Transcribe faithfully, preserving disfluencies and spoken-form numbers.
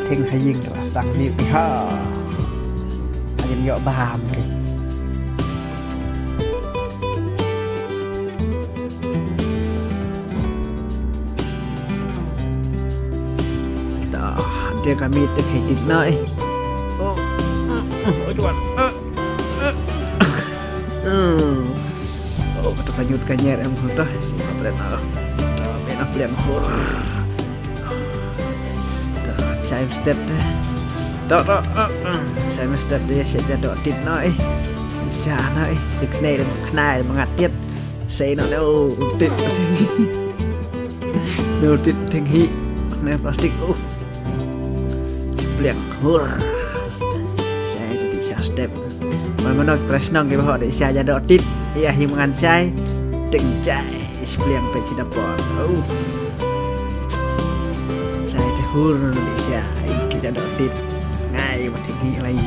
Hing ha ïing ka la sdang mih ki ha. Ajin ïoh bam ki. Ta, dia kami te kai tik nai. Oh, oh, oh, oh, jual. Hmm. Oh, kata kanyut kanyer em kata. Sing apa dah. Ta, bena pliang hur. Ta, sai step te. Ta, ta, ah, ah. Sai step te, sai ja dok tit nai. Sa nai, tu knai, knai mangat tit. Sai no, no, tit. No, tit, ting hi. Knai plastik, oh. Pliang hur. Sai tu di sa step. Mon mono ki prasnong ki bahok di sa ja dok tit. Ïa hi mangan sai. Ting jai. Spliang pe sida por. Uff. Sai te hur di sa. Ai ki ja dok tit. Ngai ba ting hi lai.